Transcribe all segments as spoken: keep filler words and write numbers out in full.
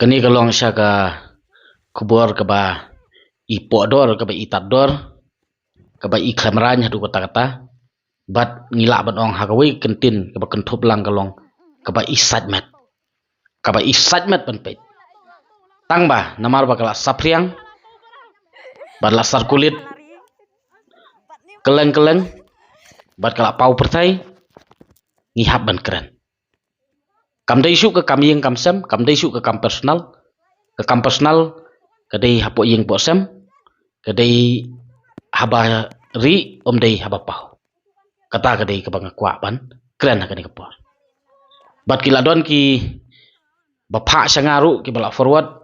Kane ka long sha ka khubor kaba i pohdor, kaba i tatdor, kaba i khlem raiñ haduh katta katta. Bad ngi lah ban ong ha kawei ka kyntien kaba kynthup lang ka long kaba i sait met. Kaba i sait met ban peit. Tang ba namar ba ka la saphriang, bad la circulate kylleng kylleng, bad ka la paw pyrthei, ngi hap ban kren. Kam dei shuh ka kam ïing kam sem, kam dei shuh ka kam personal. Ka kam personal ka dei hapoh ïing poh sem, ka dei haba rieh, ym dei haba paw. Kata ka dei kaba nga kwah ban kren ha kane ka por. Bad ki la don kiba phah sha nga ruh kiba la forward.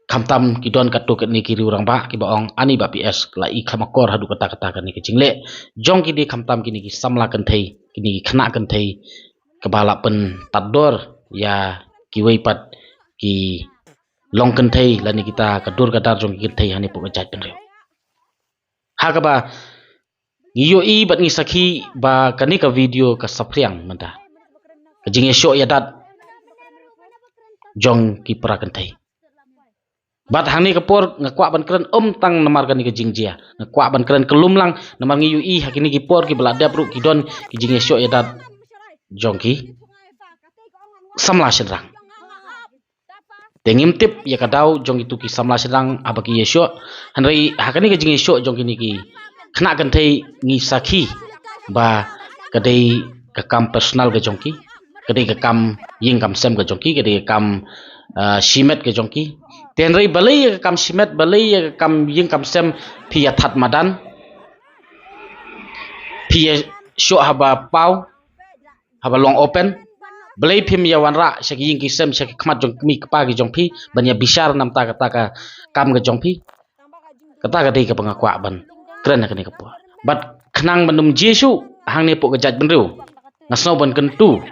Khamtam ki don katto katne ki riewrangbah kiba ong, ani Bah P S, la i khlem akor haduh katta katta kane ka jingleh jong kine, khamtam kine ki samla kynthei, kine ki khynnah kynthei, kaba la pyntatdor ïa kiwei pat ki long kynthei lane kita ka dur ka dar jong ki kynthei hane hapoh ka jaitbynriew. Ha kaba ngi ïohi bad ngi sakhi ba kane ka video ka saphriang mynta, ka jingïashoh ïadat jong ki para kynthei. Bad hangne ka por nga kwah ban kren ym tang namar kane ka jingjia. Nga kwah ban kren kyllum lang namar ngi ïohi ha kine ki por kiba la dep ruh ki don ki jingïashoh ïadat jong ki samla shynrang. Te ngim tip ïa ka daw jong kitu ki samla shynrang haba ki ïashoh. Hynrei ha kane ka jingïashoh jong kine ki khynnah kynthei ngi sakhi ba ka dei ka kam personal ka jong ki, ka dei ka kam ïing kam sem ka jong ki, ka dei ka kam, ah, shimet ka jong ki. Te hynrei balei ïa ka kam shimet, balei ïa ka kam ïing kam sem phi ïa thad madan, phi ïashoh haba paw, haba long open? Balei phim ïa wanrah sha ki ïing ki sem, sha ki khmat jong ki kmie ki kpa ki jong phi ban ïa bishar namar kata ka kam ka jong phi? Kata ka dei kaba nga kwah ban kren ha kane ka por. Bad khnang ban ym jia shuh hangne hapoh ka jaitbynriew, nga sngew ban kyntu.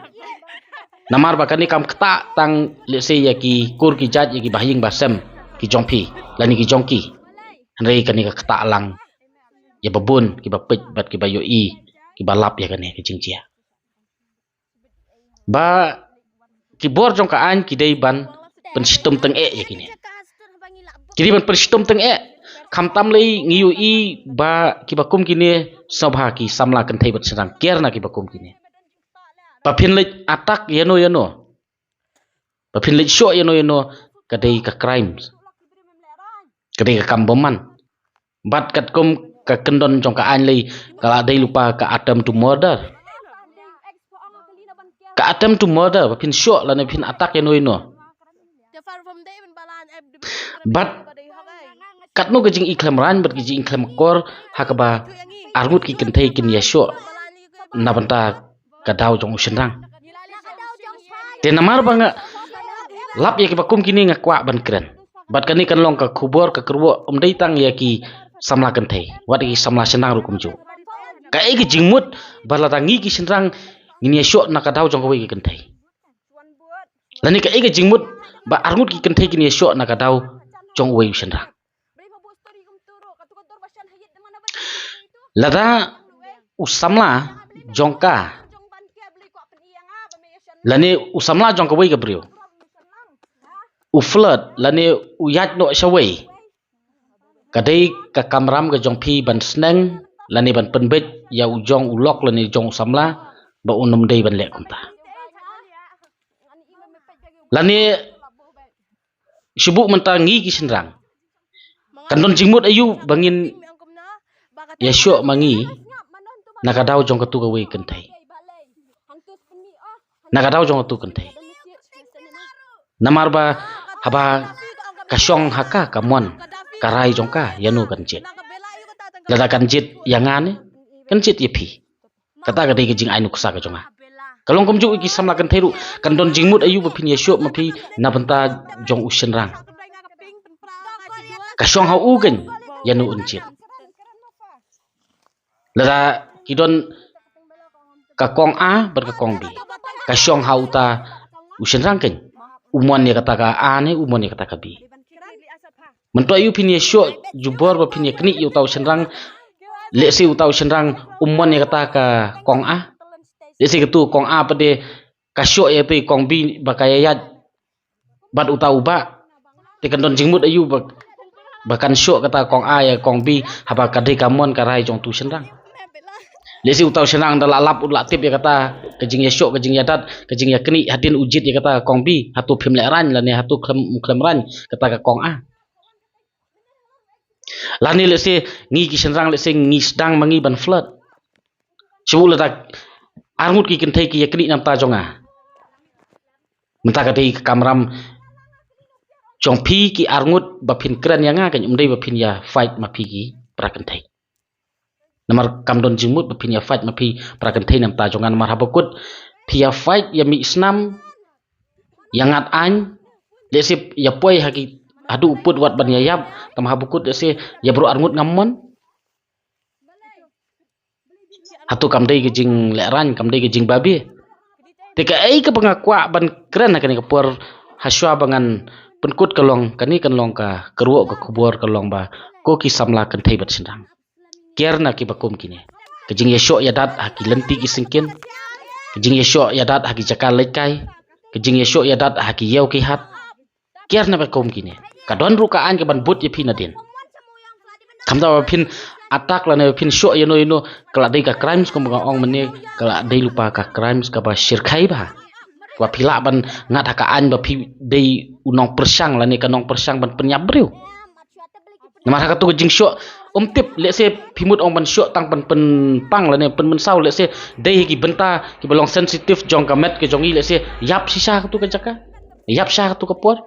Namar ba kane kam ktah tang lehse ïa ki kur ki jait, ïa ki bahaïing bahasem ki jong phi lane ki jong ki. Hynrei kane ka ktah lang ïa babun kiba peit bad kiba ïohi, kiba lap ïa kane ka jingjia. Ba ki bor jong ka aiñ ki dei ban pynshitom tyngeh ïa kine. Ki dei ban pynshitom tyngeh. Khamtam lei ngi ïohi ba kiba kum kine sngewbha ki samla kynthei bad shynrang kiar na kiba kum kine. Ba phin leit attack ïano ïano, ba phin leit shoh ïano ïano, ka dei ka crime, ka dei ka kam bymman. Bad katkum ka kyndon jong ka aiñ lei, ka la dei lypa ka attempt to murder. Ka attempt to murder, ba phin shoh lane phin attack ïano ïano. Bad katno ka jingïakhlem raiñ bad ka jingïakhlem akor ha kaba arngut ki kynthei kin ïashoh na bynta ka daw jong u shynrang. Te namar ba nga lap ïa kiba kum kine nga kwah ban kren. Bad kane kan long ka khubor ka kyrwoh ym dei tang ïa ki samla kynthei, wat ïa ki samla shynrang ruh kumjuh. Kaei ka jingmut ba lada ngi ki shynrang ngin ïashoh na ka daw jong kawei ka kynthei? Lane kaei ka jingmut ba arngut ki kynthei kin ïashoh na ka daw jong uwei u shynrang? Lada u samla jong ka, lane u samla jong kawei ka briew u flirt lane u ïaid noh shawei, ka dei ka kamram ka jong phi ban sneng lane ban pynbeit ïa u jong u lok lane jong u samla ba un ym dei ban leh kumta. Lane shu buh mynta ngi ki shynrang, kan don jingmut aïu ba ngin ïashoh ma ngi na ka daw jong katu kawei kynthei, na ka daw jong katu kynthei? Namar ba haba ka shong ha ka, ka mon ka rai jong ka, ïano kan jied? Lada kan jied ïa nga ne kan jied ïa phi? Kata ka dei ka jingai nuksa ka jong nga. Ka long kumjuh ïa ki samla kynthei ruh, kan don jingmut aïu ba phin ïashoh ma phi na bynta jong u shynrang? Ka shong ha u kein, ïano un jied? Lada ki don ka kong A bad ka kong B, ka shong ha uta u shynrang kein, u mon ïa kata ka A ne u mon ïa kata ka B? Mynta ïa u phin ïashoh jubor ba phin ïaknieh ïa uta u shynrang, lehse uta u shynrang um mon ïa kata ka kong A, lehse katu kong A pat de ka shoh ïa katu kong B ba ka ïaid bad uta u bah. Te kan don jingmut aïu ba, ba kan shoh kata ka kong A ïa ka kong B haba ka dei ka mon ka rai jong utu u shynrang. Lehse uta u shynrang da la lap, u la tip ïa kata ka jingïashoh, ka jingïadat, ka jingïaknieh hadien u jied ïa kata ka kong B, hato phim lehraiñ lane hato khlem, khlem raiñ kata ka kong A. Lane lehse ngi ki shynrang lehse ngi sdang ma ngi ban flirt. Shu lada arngut ki kynthei ki ïaknieh namar ta jong nga. Mynta ka dei ka kamram jong phi ki arngut ba phin kren ïa nga, kan ym dei ba phin ïa fight ma phi ki para kynthei. Namar kam don jingmut ba phin ïa fight ma phi para kynthei namar ta jong nga, namar haba kut phi ïa fight ïa mih snam, ïa ngat aiñ, lehse ïa poi ha ki haduh u pud wat ban ïa ïap, tang haba kut lehse ïa baroh arngut ngam mon. Hato kam dei ka jinglehraiñ, kam dei ka jingbabe. Te kaei kaba nga kwah ban kren ha kane ka por hashwa ba ngan pynkut ka long, kane kan long ka kyrwoh ka khubor ka long ba ko ki samla kynthei bad shynrang, kiar na kiba kum kine. Ka jingïashoh ïadat ha ki lynti ki syngkien, ka jingïashoh ïadat ha ki jaka leit kai, ka jingïashoh ïadat ha ki ïew ki hat. Kiar na ba kum kine. Ka don ruh ka aiñ ka ban bud ïa phi nadien. Khamtam ba phin attack lane ba phin shoh ïano ïano, ka la dei ka crimes kumba nga ong mynne, ka la dei lypa ka crimes kaba shyrkhei bha. Kaba phi lah ban ngat ha ka aiñ ba phi dei u nongpyrshang lane ka nongpyrshang ban pynïap briew. Namar ha kato ka jingshoh, ym tip, lehse phi mut ong ban shoh tang ban pynpang lane pynmynsaw, lehse dei ha ki bynta kiba long sensitive jong ka met ka jong i, lehse ïap shisha ha kato ka jaka, ïap shisha ha kato ka por.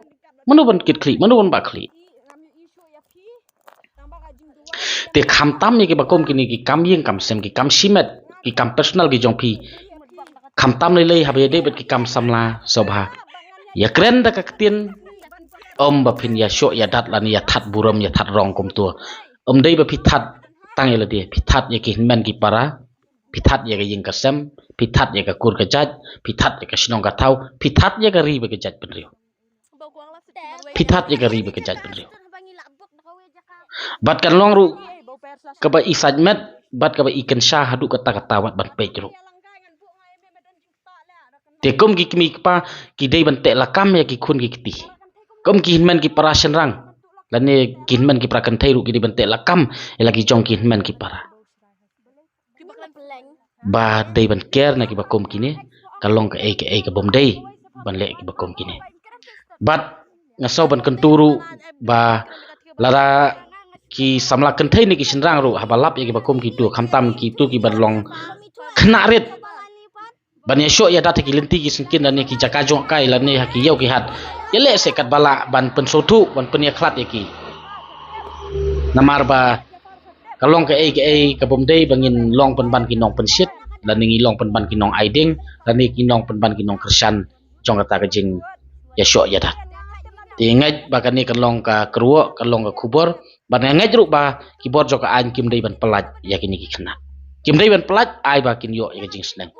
Mano ban kit khlieh, mano ban bah khlieh. Te khamtam ïa kiba kum kine ki kam ïing kam sem, ki kam shimet, ki kam personal ki jong phi. Khamtam lei lei haba ïadei bad ki kam samla sngewbha ïa kren da ka ktien, ym ba phin ïashoh ïadat lane ïa that burom ïa that rong kumto. Ym dei ba phi that tang ïa lade, phi that ïa ki hynmen ki para, phi that ïa ka ïing ka sem, phi that ïa ka kur ka jait, phi that ïa ka shnong ka thaw, phi that ïa ka ri bad ka jait bynriew. Phi that ïa ka ri bad ka jait bynriew. Bad kan long ruh kaba i sait met, bad kaba i kynsha haduh katta katta wat ban peit ruh. Te kum ki kmie ki kpa ki dei ban teh lakam ïa ki khun ki kti. Kum ki hynmen ki para shynrang lane ki hynmen ki para kynthei ruh ki dei ban teh lakam ïa la ki jong ki hynmen ki para. Ba dei ban care na kiba kum kine, ka long kaei kaei ka bym dei ban leh kiba kum kine. Bad nga sngew ban kyntu ruh ba lada ki samla kynthei ne ki shynrang ruh haba lap ïa kiba kum kito, khamtam kito kiba long khynnah rit, ban ïashoh ïadat ha ki lynti ki syngkien lane ki jaka jong kai lane ha ki ïew ki hat, ïaleh seh katba lah ban pynsngewthuh, ban pynïakhlad ïa ki. Namar ba ka long kaei kaei ka bym dei ba ngin long pynban ki nongpynshit lane ngi long pynban ki nongaiding lane ngi long pynban ki nongkyrshan jong kata ka jingïashoh ïadat. Te ngeit ba kane kan long ka kyrwoh, kan long ka khubor, bad nga ngeit ruh ba ki bor jong ka aiñ kim dei ban pyllait ïa kine ki khynnah. Kim dei ban pyllait, ai ba kin ïoh ïa ka jingsneng.